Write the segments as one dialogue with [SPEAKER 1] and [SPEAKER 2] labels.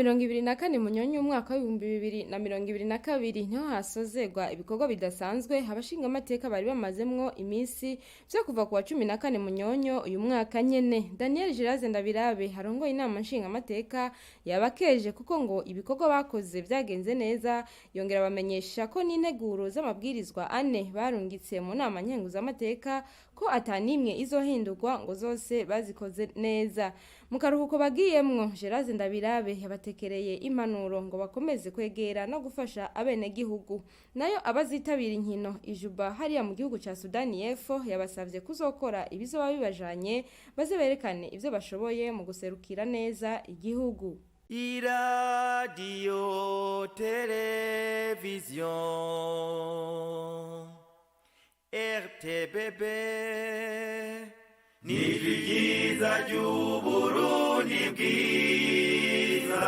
[SPEAKER 1] 24 Munyonyo umwaka w'2022 niho hasozerwa ibikorwa bidasanzwe abashingamateka bari bamazemwo iminsi vyo kuva ku wa 14 Munyonyo uyu mwaka nyene. Daniel Giraze Ndabirabe arongoye inama nshingamateka yabakeje kuko ngo ibikorwa bakoze vyagenze neza, yongera bamenyesha ko n'integuro z'amabwirizwa ane barungitse mu nama nkenguzamateka ko atanimwe izohindurwa, ngo zose bazikoze neza. Mu karuhuko bagiyemwo, Geraze Ndabirabe yabatekereye impanuro ngo bakomeze kwegera no gufasha abenegihugu. Nayo abazitabira inkino ijuba hariya mu gihugu ca Sudani y'Epfo, yabasavye kuzokora ibizoba bibajanye, baze berekane ivyo bashoboye mu guserukira neza igihugu.
[SPEAKER 2] Iradiyo televiziyo RTBB nijwi ryiza ry'Uburundi bwiza.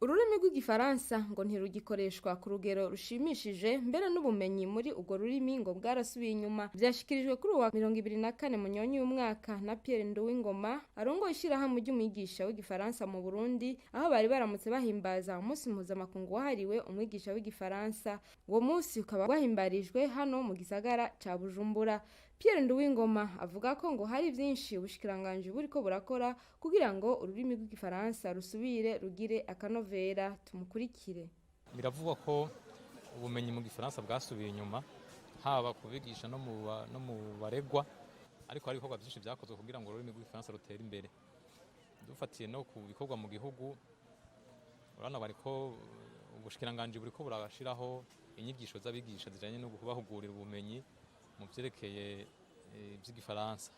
[SPEAKER 1] Ururimi rw'Igifaransa ngo ntirugikoreshwa ku rugero rushimishije, mbere n'ubumenyi muri urwo rurimi ngo bwarasubiye inyuma. Vyashikirijwe kuri uwa 24 Munyonyo y'umwaka na Pierre Nduwingoma arongoye ishirahamwe ry'umwigisha w'igifaransa mu Burundi, aho bari baramutse bahimbaza umunsi mpuzamakungu wahariwe umwigisha w'igifaransa. Uwo munsi ukaba wahimbarijwe hano mu gisagara ca Bujumbura. Pierre Nduwingoma avuga ko ngo hari vyinshi ubushikiranganji buriko burakora kugira ngo ururimi rw'igifaransa rusubire rugire akanovera. Tumukurikire.
[SPEAKER 3] Biravugwa ko ubumenyi mu gifaransa bwasubiye inyuma, haba kubigisha no mu baregwa, ariko hari ibikorwa byinshi byakozwe kugira ngo ururimi rw'igifaransa rutere imbere. Dufatiye no ku bikorwa mu gihugu, urabona bariko, ubushikiranganji buriko burashiraho inyigisho z'abigisha zijanye no kubahugurira ubumenyi mu vyerekeye ivy'igifaransa.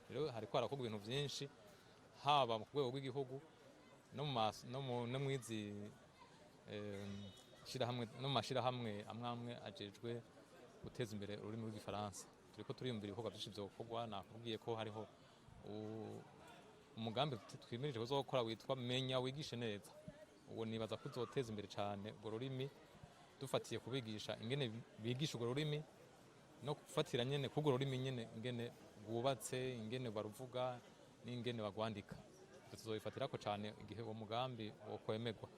[SPEAKER 3] Rero hariko harakorwa ibintu vyinshi, haba mu rwego rw'igihugu no mwizi shirahamwe no mu mashirahamwe amwe amwe ajejwe guteza imbere ururimi rw'igifaransa. Turiko turiyumvira ibikorwa vyinshi vyokorwa. Nakubwiye ko hariho umugambi twimirije kuzokora witwa "Menya wigishe neza". Uwo nibaza ko uzoteza imbere cane urwo rurimi, dufatiye kubigisha ingene bigisha urwo rurimi no gufatira nyene kurwo rurimi nyene, ingene rwubatse, ingene baruvuga n'ingene bagwandika. Ivyo tuzobifatirako cane igihe uwo mugambi wokwemerwa.